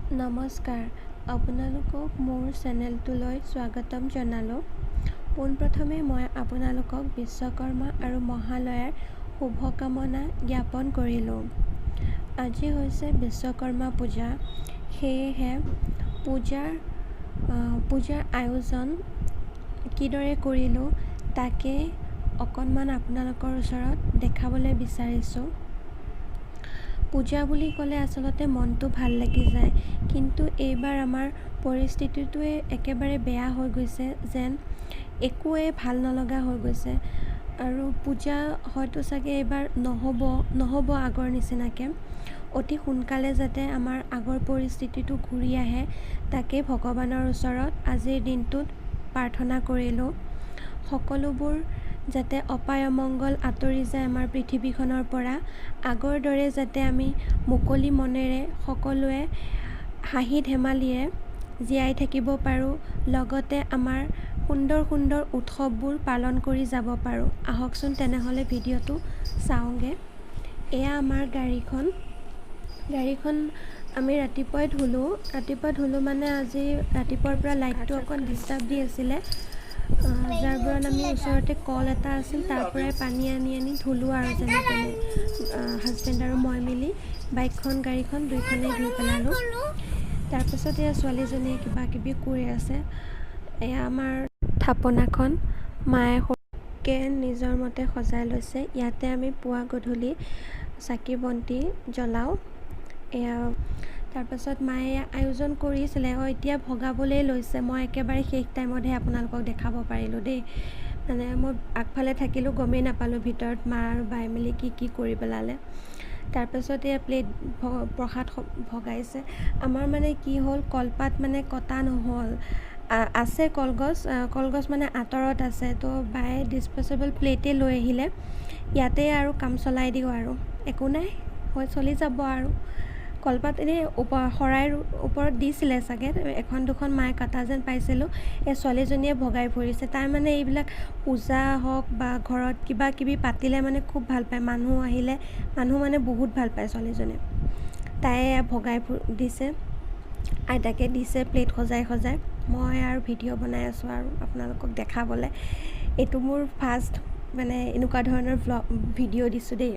নমস্কাৰ, আপোনালোকক মোৰ চেনেলটোলৈ স্বাগতম জনালোঁ। পোনপ্ৰথমে মই আপোনালোকক বিশ্বকৰ্মা আৰু মহালয়াৰ শুভকামনা জ্ঞাপন কৰিলোঁ। আজি হৈছে বিশ্বকৰ্মা পূজা, সেয়েহে পূজাৰ পূজাৰ আয়োজন কিদৰে কৰিলোঁ তাকেই অকণমান আপোনালোকৰ ওচৰত দেখাবলৈ বিচাৰিছোঁ। পূজা বুলি ক'লে আচলতে মনটো ভাল লাগি যায়, কিন্তু এইবাৰ আমাৰ পৰিস্থিতিটোৱে একেবাৰে বেয়া হৈ গৈছে, যেন একোৱে ভাল নলগা হৈ গৈছে। আৰু পূজা হয়তো চাগে এইবাৰ নহ'ব নহ'ব আগৰ নিচিনাকৈ। অতি সোনকালে যাতে আমাৰ আগৰ পৰিস্থিতিটো ঘূৰি আহে, তাকেই ভগৱানৰ ওচৰত আজিৰ দিনটোত প্ৰাৰ্থনা কৰিলোঁ। সকলোবোৰ যাতে অপায় অমংগল আঁতৰি যায় আমাৰ পৃথিৱীখনৰ পৰা, আগৰ দৰে যাতে আমি মুকলি মনেৰে সকলোৱে হাঁহি ধেমালিৰে জীয়াই থাকিব পাৰোঁ, লগতে আমাৰ সুন্দৰ সুন্দৰ উৎসৱবোৰ পালন কৰি যাব পাৰোঁ। আহকচোন তেনেহ'লে ভিডিঅ'টো চাওঁগৈ। এয়া আমাৰ গাড়ীখন। গাড়ীখন আমি ৰাতিপুৱাই ধুলোঁ। ৰাতিপুৱা ধুলোঁ মানে আজি ৰাতিপুৱাৰ পৰা লাইটটো অকণ ডিষ্টাৰ্ব দি আছিলে, যাৰ ফলত আমি ওচৰতে কল এটা আছিল, তাৰ পৰাই পানী আনি আনি ধুলোঁ। আৰু যেনে তেনে হাজবেণ্ড আৰু মই মিলি বাইকখন গাড়ীখন দুইখনেই ধুই পেলালোঁ। তাৰপাছত এয়া ছোৱালীজনীয়ে কিবা কিবি কৰি আছে। এয়া আমাৰ থাপনাখন মায়ে সৰুকৈ নিজৰ মতে সজাই লৈছে। ইয়াতে আমি পুৱা গধূলি চাকি বন্তি জ্বলাওঁ। এয়া তাৰপাছত মায়ে আয়োজন কৰিছিলে, অঁ, এতিয়া ভগাবলৈ লৈছে। মই একেবাৰে শেষ টাইমতহে আপোনালোকক দেখাব পাৰিলোঁ দেই। মানে মই আগফালে থাকিলোঁ, গমেই নাপালোঁ ভিতৰত মা আৰু বাই মিলি কি কি কৰি পেলালে। তাৰপাছত এয়া প্লেট প্ৰসাদ ভগাইছে। আমাৰ মানে কি হ'ল, কলপাত মানে কটা নহ'ল। আছে কলগছ, কলগছ মানে আঁতৰত আছে। তো বায়ে ডিছপ'জেবল প্লেটেই লৈ আহিলে। ইয়াতে আৰু কাম চলাই দিওঁ আৰু, একো নাই, হৈ চলি যাব। আৰু কলপাত এনেই শৰাইৰ ওপৰত দিছিলে চাগে, এখন দুখন মায়ে কটা যেন পাইছিলোঁ। এই ছোৱালীজনীয়ে ভগাই ফুৰিছে। তাই মানে এইবিলাক পূজা হওক বা ঘৰত কিবা কিবি পাতিলে মানে খুব ভাল পায়। মানুহ আহিলে মানুহ মানে বহুত ভাল পায় ছোৱালীজনীয়ে। তাই ভগাই দিছে, আইতাকে দিছে প্লেট সজাই সজাই। মই আৰু ভিডিঅ' বনাই আছোঁ আৰু আপোনালোকক দেখাবলৈ। এইটো মোৰ ফাৰ্ষ্ট মানে এনেকুৱা ধৰণৰ ভ্লগ ভিডিঅ' দিছোঁ দেই।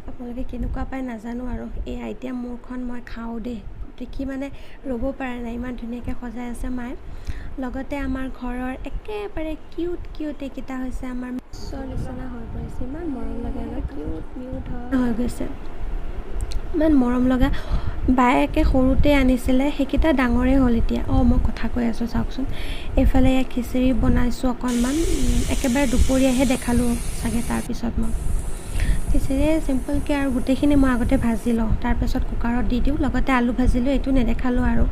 আপোনালোকে কেনেকুৱা পায় নাজানো আৰু। এয়া এতিয়া মোৰখন মই খাওঁ দেই। দেখি মানে ৰ'ব পৰা নাই, ইমান ধুনীয়াকৈ সজাই আছে মায়ে। লগতে আমাৰ ঘৰৰ একেবাৰে কিউট কিউট এইকেইটা হৈছে আমাৰ মাছৰ নিচিনা হৈ পৰিছে। ইমান মৰম লগা ন, কিউট মিউট হৈ গৈছে, ইমান মৰম লগা। বায়েকে সৰুতে আনিছিলে, সেইকেইটা ডাঙৰেই হ'ল এতিয়া। অঁ, মই কথা কৈ আছোঁ, চাওকচোন। এইফালে এয়া খিচিৰি বনাইছোঁ অকণমান। একেবাৰে দুপৰীয়াহে দেখালোঁ চাগে। তাৰপিছত মই খিচিৰিয়ে চিম্পলকৈ আৰু গোটেইখিনি মই আগতে ভাজি লওঁ, তাৰপিছত কুকাৰত দি দিওঁ। লগতে আলু ভাজিলোঁ, এইটো নেদেখালোঁ। আৰু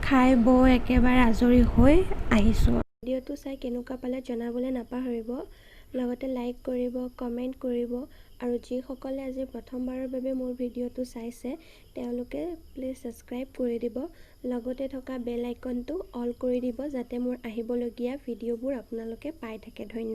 খাই বৈ একেবাৰে আজৰি হৈ আহিছোঁ। ভিডিঅ'টো চাই কেনেকুৱা পালে জনাবলৈ নাপাহৰিব। লগতে লাইক কৰিব, কমেণ্ট কৰিব আৰু যিসকলে আজি প্ৰথমবাৰৰ বাবে মোৰ ভিডিঅ'টো চাইছে, তেওঁলোকে প্লিজ ছাবস্ক্ৰাইব কৰি দিব। লগতে থকা বেল আইকনটো অল কৰি দিব, যাতে মোৰ আহিবলগীয়া ভিডিঅ'বোৰ আপোনালোকে পাই থাকে। ধন্যবাদ।